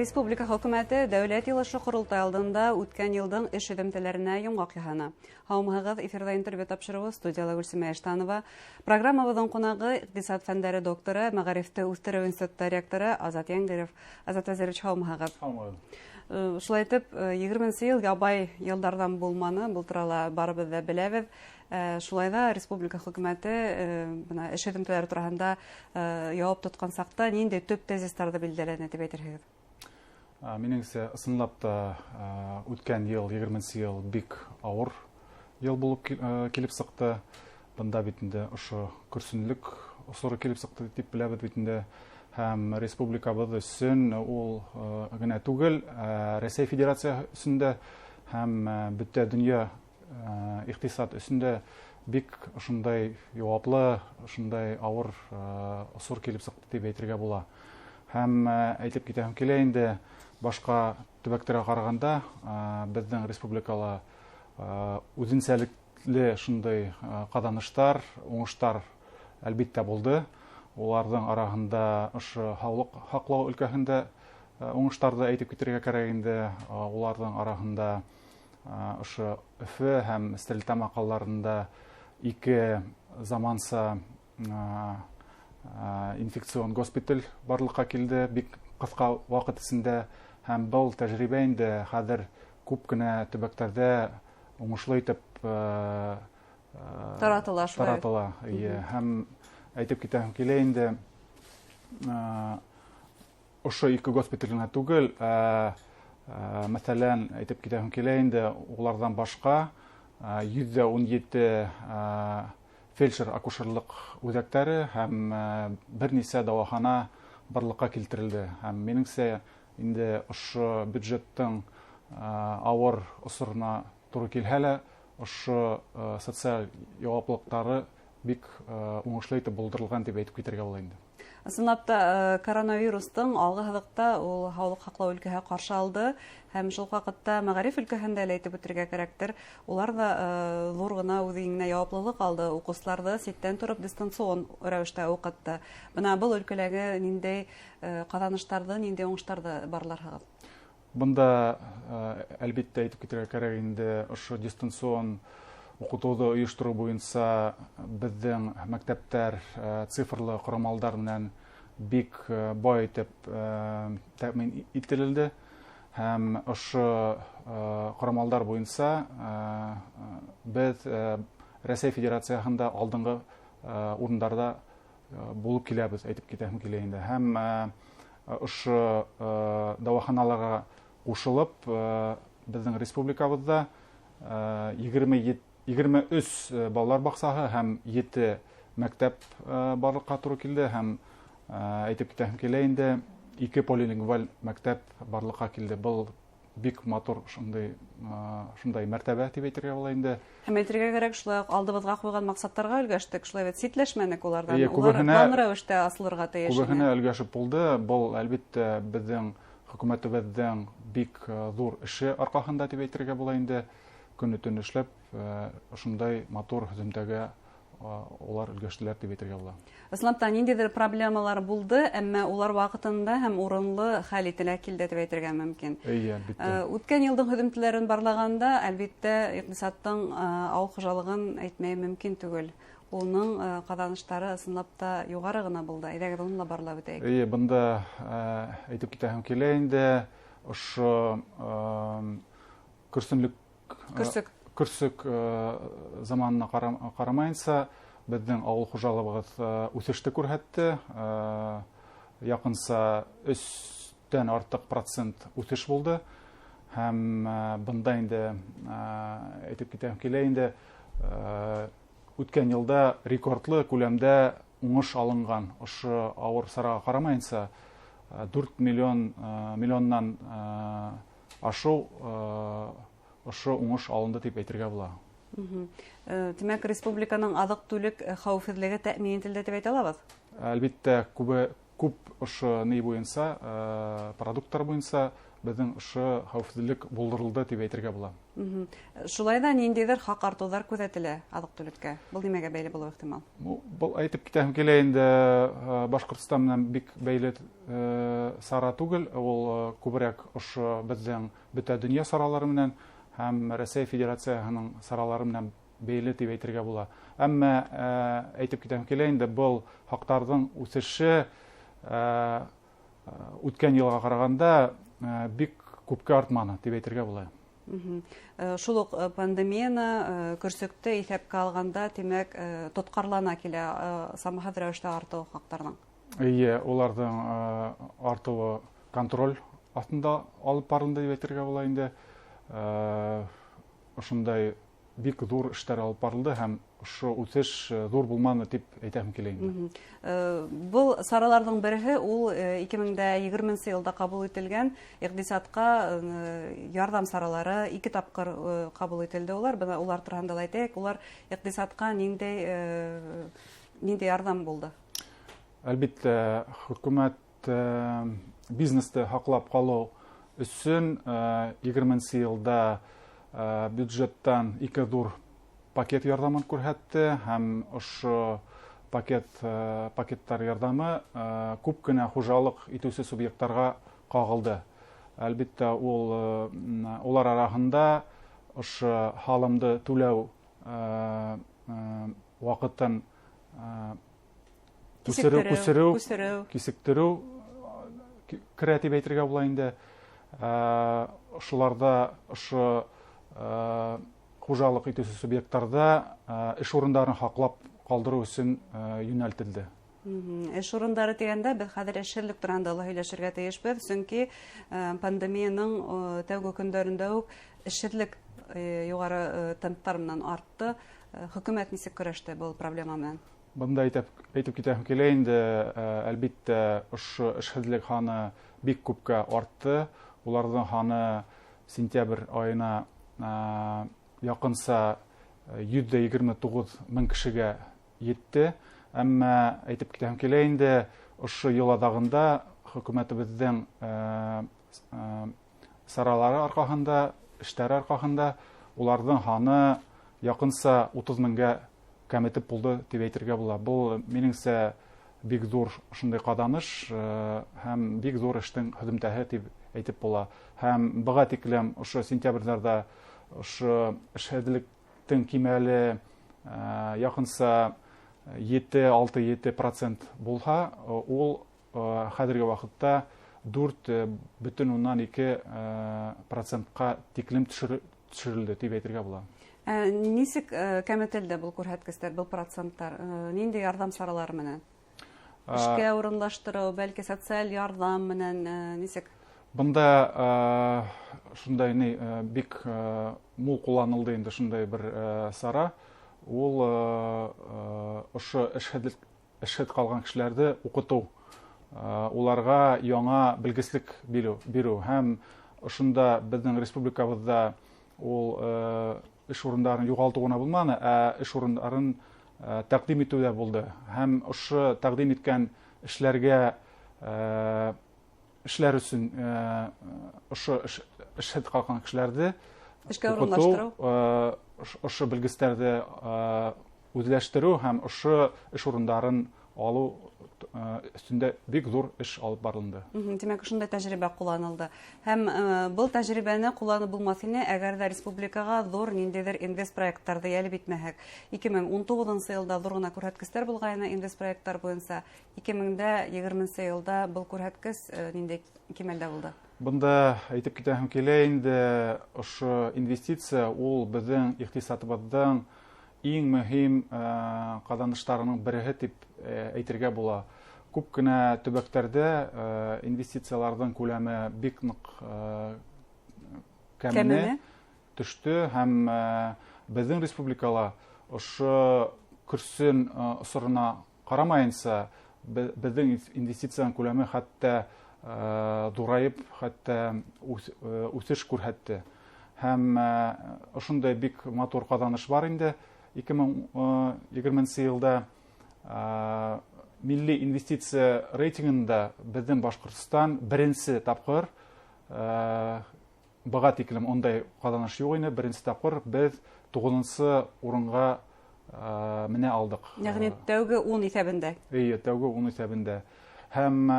Республика хөкүмәте Дәүләт йыйылышы ҡоролтай алдында үткән йылдың эш һөҙөмтәләренә йомғаҡ яһаны. Һаумыһығыҙ, эфирҙа интервью тапшырыуы, студияла Гөлсимә Иштанова. Программабыҙҙың ҡунағы иҡтисад фәндәре докторы, мәғарифте үҫтереү институты ректоры Азат Янгиров. Азат Вәзирович, һаумыһығыҙ. Һаумыһығыҙ. Шулай итеп, 20-нсе йыл ябай йылдарҙан булманы, был турала барыбыҙ ҙа беләбеҙ. Шулай ҙа республика хөкүмәте бына эш һөҙөмтәләре тураһында яуап тотҡан саҡта ниндәй төп тезистарҙы билдәләне тип әйтерһегеҙ? Минеңсә, ысынлап та үткән йыл, 20-нсе йыл бик ауыр йыл булып килеп сыҡты. Бында бит инде ошо көрсөнлөк осоро килеп сыҡты тип беләбеҙ бит инде. Һәм республикабыҙ өсөн ул генә түгел, Рәсәй Федерацияһы өсөн дә һәм бөтә донъя иҡтисад өсөн дә бик ошондай яуаплы, ошондай ауыр осор килеп сыҡты тип әйтергә була. Һәм әйтеп китәһем килә инде, башҡа төбәктәргә ҡарағанда беҙҙең республикала үҙенсәлекле шундай ҡаҙаныштар, уңыштар әлбиттә булды. Уларҙың араһында ошо һаулыҡ һаҡлау өлкәһендә уңыштарҙы әйтеп китергә кәрәк инде. Уларҙың араһында ошо Өфө һәм Стәрлетамаҡ ҡалаларында ике заманса инфекцион госпиталь барлыҡҡа килде бик ҡыҫҡа ваҡыт эсендә, һәм был тәжрибә инде хәҙер күп кенә төбәктәрҙә уңышлы итеп таратыла шулай. Таратыла, эйе. Һәм әйтеп китәһем килә инде, ошо ике госпиталь генә түгел, мәҫәлән, әйтеп китәһем килә инде, уларҙан башҡа 117 фельдшер-акушерлыҡ үҙәктәре һәм бер нисә дауахана барлыҡҡа килтерелде. Һәм минеңсә, инде ошо бюджеттың ауыр осорона тура килһә лә, ошо социаль яуаплылыҡтары бик уңышлы итеп булдырылған тип әйтеп китергә була инде. Ысынлап та, коронавирустың алғы һыҙыҡта ул һаулыҡ һаҡлау өлкәһе ҡаршы алды, һәм шул ваҡытта мәғариф өлкәһендә лә әйтеп үтергә кәрәктер. Улар ҙа ҙур ғына үҙ иңенә яуаплылыҡ алды, уҡыусыларҙы ситтән тороп дистанцион рәүештә уҡытты. Бына был өлкәләге ниндәй ҡаҙаныштарҙы, ниндәй уңыштарҙы барларһығыҙ? Бында әлбиттә әйтеп китергә кәрәк инде, ошо дистанцион уҡытыуҙы ойоштороу буйынса беҙҙең мәктәптәр цифрлы ҡорамалдар менән бик бай итеп тәьмин ителде. Һәм ошо ҡорамалдар буйынса беҙ Рәсәй Федерацияһында алдынғы урындарҙа булып киләбеҙ, әйтеп китәһем килә инде. Һәм ошо дауаханаларға ҡушылып, беҙҙең республикабыҙҙа 23 балалар баҡсаһы һәм 7 мәктәп барлыҡҡа тура килде. Һәм әйтеп китәһем килә инде, 2 полилингваль мәктәп барлыҡҡа килде. Был бик матур шундай мәртәбә тип әйтергә була инде. Һәм әйтергә кәрәк, шулай уҡ алдыбыҙға ҡуйған маҡсаттарға өлгәштек, шулай бит ситләшмәнек уларҙан. Эйе, Улар план рәүештә асылырға тейеш ине. Күбеһенә өлгәшеп булды. Был әлбиттә беҙҙең хөкүмәтебеҙҙең бик ҙур эше арҡаһында тип әйтергә була инде. Көнө-төнө эшләп, ошондай матур һөҙөмтәгә улар өлгәштеләр тип әйтергә була. Ысынлап та ниндәйҙер проблемалар булды, әммә улар ваҡытында һәм урынлы хәл ителә килде тип әйтергә мөмкин. Эйе, әлбиттә. Үткән йылдың һөҙөмтәләрен барлағанда, әлбиттә, иҡтисадтың ауыл хужалығын әйтмәй мөмкин түгел. Уның ҡаҙаныштары ысынлап та юғары ғына булды. Әйҙәгеҙ, уны ла барлап үтәйек. Эйе, бында әйтеп китәһем килә инде, ошо көрсөнлөк, Көрсөк. көрсөк заманына ҡарамайынса, беҙҙең ауыл хужалығыбыҙ үҫеште күрһәтте. Яҡынса өстән артыҡ процент үҫеш булды. Һәм бында инде әйтеп китәһем килә инде, үткән йылда рекордлы күләмдә уңыш алынған. Ошо ауыр сараға ҡарамайынса, дүрт миллионнан ашыу ошо уңыш алынды тип әйтергә була. Тимәк, республиканың аҙыҡ-түлек хәүефһеҙлеге тәьмин ителде тип әйтә алабыҙ? Әлбиттә, күп ошо ни буйынса, продукттар буйынса беҙҙең ошо хәүефһеҙлек булдырылды тип әйтергә була. Шулай ҙа ниндәйҙер хаҡ артыуҙар күҙәтелә аҙыҡ-түлеккә. Был нимәгә бәйле булыуы ихтимал? Был әйтеп китәһем килә инде, Башҡортостан менән бик бәйле сара түгел, ул күберәк ошо беҙҙең бөтә донъя саралары менән һәм Рәсәй Федерацияһының саралары менән бәйле тип әйтергә була. Әммә әйтеп китәһем килә инде, был хаҡтарҙың үҫеше үткән йылға ҡарағанда бик күпкә артманы тип әйтергә була. Шул уҡ пандемияны, көрсөктө иҫәпкә алғанда, тимәк, тотҡарлана килә самаһыҙ рәүештә артыуы хаҡтарҙың. Эйе, уларҙың артыуы контроль аҫтында алып барылды тип әйтергә була инде. Ошондай бик ҙур эштәр алып барылды һәм ошо үҫеш ҙур булманы тип әйтәһем килә инде. Был сараларҙың береһе ул 2020 йылда ҡабул ителгән иҡтисадҡа ярҙам саралары 2 тапҡыр ҡабул ителде улар. Бына улар тураһында ла әйтәйек, улар иҡтисадҡа ниндәй ярҙам булды? Әлбиттә, хөкүмәт бизнесты һаҡлап ҡалыу өсөн 20 йылда бюджеттан 2 ҙур пакет ярҙамын күрһәтте һәм ошо пакеттар ярҙамы күп кенә хужалыҡ итеүсе субъекттарға ҡағылды. Әлбиттә, улар араһында ошо һалымды түләү ваҡытын кисектереү керә тип әйтергә була инде. Ошоларҙа ошо хужалыҡ итеүсе субъекттарҙа эш урындарын һаҡлап ҡалдырыу өсөн йүнәлтелде. Эш урындары тигәндә беҙ хәҙер эшһеҙлек тураһында ла һөйләшергә тейешбеҙ, сөнки пандемияның тәүге көндәрендә үк эшһеҙлек юғары темптар менән артты. Хөкүмәт нисек көрәште был проблема менән? Бында әйтеп китәһем килә инде, әлбиттә, ошо эшһеҙлек һаны бик күпкә артты. Уларҙың һаны сентябрь айына яҡынса 129 мең кешегә етте. Әммә әйтеп китәһем килә инде, ошо йыл аҙағында хөкүмәтебеҙҙең саралары арҡаһында, эштәре арҡаһында уларҙың һаны яҡынса 30 меңгә кәметеп булды тип әйтергә була. Был минеңсә бик ҙур ошондай ҡаҙаныш һәм бик ҙур эштең һөҙөмтәһе тип әйтеп була. Һәм быға тиклем ошо сентябрҙәрҙә ошо эшһеҙлектең кимәле яҡынса 7-6-7 процент булһа, ул хәҙерге ваҡытта 4,2 процентҡа тиклем төшөрөлдө тип әйтергә була. Нисек кәметелде был күрһәткестәр, был проценттар? Ниндәй ярҙам саралары менән? Эшкә урынлаштырыу, бәлки социаль ярҙам менән нисек? Бында шундай бик мул ҡулланылды инде шундай бер сара. Ул ошо эшһеҙ ҡалған кешеләрҙе уҡытыу, уларға яңа белгеслек биреү һәм ошонда беҙҙең республикабыҙҙа ул эш урындарын юғалтыу ғына булманы, ә эш урындарын тәҡдим итеү ҙә булды. Һәм ошо тәҡдим иткән эшләр өсөн ошо эшһеҙ ҡалған кешеләрҙе эшкә урынлаштырыу, ошо белгестәрҙе үҙләштереү һәм ошо эш урындарын алыу өҫтөндә бик ҙур эш алып барылды. Тимәк, ошондай тәжрибә ҡулланылды. Һәм был тәжрибәне ҡулланып булмаҫ ине, әгәр ҙә республикаға ҙур ниндәйҙер инвестпроекттарҙы йәлеп итмәһәк. 2019 йылда ҙур ғына күрһәткестәр булғайны инвестпроекттар буйынса. 2020 йылда был күрһәткес ниндәй кимәлдә булды? Бында әйтеп китәһем килә инде, ошо инвестиция ул беҙҙең иҡтисадыбыҙҙың иң мөһим ҡаҙаныштарының береһе тип әйтергә була. Күп кенә төбәктәрҙә инвестицияларҙың күләме бик ныҡ кәмене төштө һәм беҙҙең республикала ошо көрсөн осорона ҡарамайынса беҙҙең инвестицияның күләме хатта ҙурайып, хатта үҫеш күрһәтте. Һәм ошондай бик матур ҡаҙаныш бар инде. 2020 йылда милли инвестиция рейтингында беҙҙең Башҡортостан беренсе тапҡыр Быға тиклем ондай ҡаҙаныш юҡ ине. Беренсе тапҡыр беҙ 9-нсы урынға менә алдыҡ. Йәғни тәүге 10 иҫәбендә. Эйе, тәүге 10 иҫәбендә. Һәм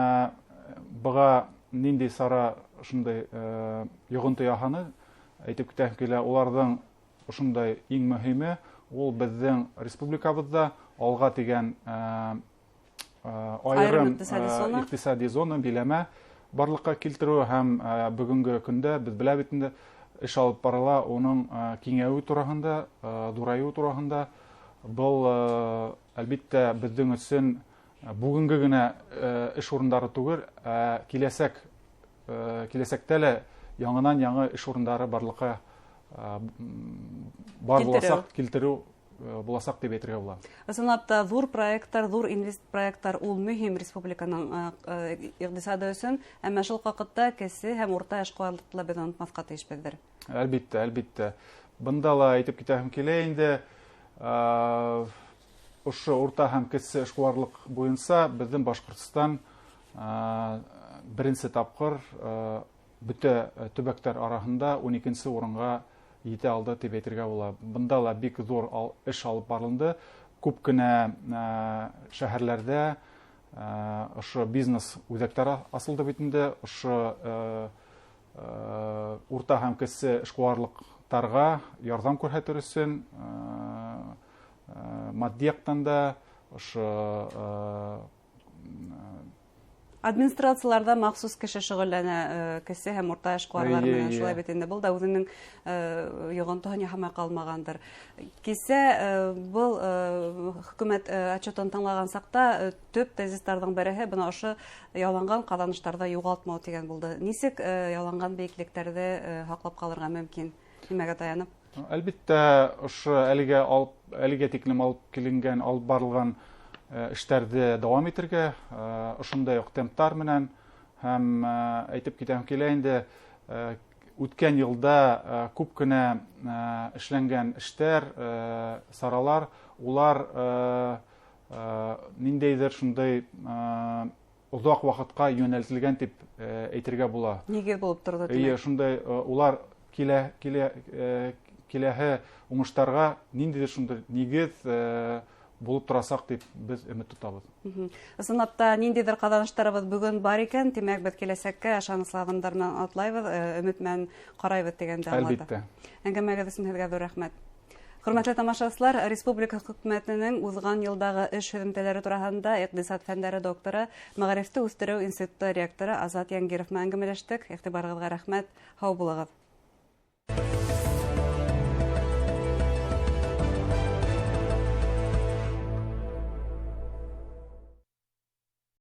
быға ниндәй сара шундай йоғонто яһаны, әйтеп китәһем килә, уларҙың ошондай иң мөһиме ул беҙҙең республикабыҙҙа алға тигән айырым иҡтисади зона биләмә барлыҡҡа килтереү һәм бөгөнгө көндә беҙ беләбеҙ инде эш алып барыла уның киңәйеүе тураһында, ҙурайыуы тураһында. Был әлбиттә беҙҙең өсөн бөгөнгө генә эш урындары түгел, ә киләсәктә лә яңынан яңы эш урындары барлыҡҡа бар буласаҡ, килтереү буласаҡ тип әйтергә була. Ысынлап та ҙур проекттар, ҙур инвест проекттар ул мөһим республиканың иҡтисады өсөн, әммә шул ваҡытта кесе һәм урта эшҡыуарлыҡты ла беҙ онотмаҫҡа тейешбеҙҙер. Әлбиттә, әлбиттә. Бында ла әйтеп китәһем килә инде, ошо урта һәм кесе эшҡыуарлыҡ буйынса беҙҙең Башҡортостан беренсе тапҡыр бөтә төбәктәр араһында 12-нсе урынға етә алды тип әйтергә була. Бында ла бик ҙур эш алып барылды. Күп кенә шәһәрләрҙә ошо бизнес үҙәктәре асылды бит инде. Ошо урта һәм кесе эшҡыуарлыҡтарға ярҙам күрһәтер өсөн матди яҡтан да ошо администрацияларҙа махсус кеше шөғөлләнә, кесе һәм урта эшҡыуарлар менән, шулай бит инде. Был да үҙенең йоғонтоһон яһамай ҡалмағандыр. Кисә был хөкүмәт отчетын тыңлаған саҡта төп тезистарҙың береһе бына ошо яуланған ҡаҙаныштарҙы юғалтмау тигән булды. Нисек яуланған бейеклектәрҙе һаҡлап ҡалырға мөмкин? Нимәгә таянып? Әлбиттә, ошо әлегә тиклем алып киленгән, алып барылған эштәрҙе дауам итергә, ошондай уҡ темптар менән һәм әйтеп китәһем килә инде, үткән йылда күп кенә эшләнгән эштәр, саралар, улар ниндәйҙер шундай оҙаҡ ваҡытҡа йүнәлтелгән тип әйтергә була. Нигеҙ булып торҙо, тимәк. Эйе, шундай улар киләһе уңыштарға ниндәйҙер шундай нигеҙ булып торасаҡ тип беҙ өмөт тотабыҙ. Ысынлап та ниндәйҙер ҡаҙаныштарыбыҙ бөгөн бар икән, тимәк беҙ киләсәккә ышаныслы аҙымдар менән атлайбыҙ, өмөт менән ҡарайбыҙ тигәнде аңлата. Әлбиттә. Әңгәмәгеҙ өсөн һеҙгә ҙур рәхмәт. Хөрмәтле тамашасылар, Республика хөкүмәтенең уҙған йылдағы эш һөҙөмтәләре тураһында иҡтисад фәндәре докторы, Мәғарифте үҫтереү институты ректоры Азат Янгиров менән әңгәмәләштек. Иғтибарығыҙға рәхмәт. Һау булығыҙ.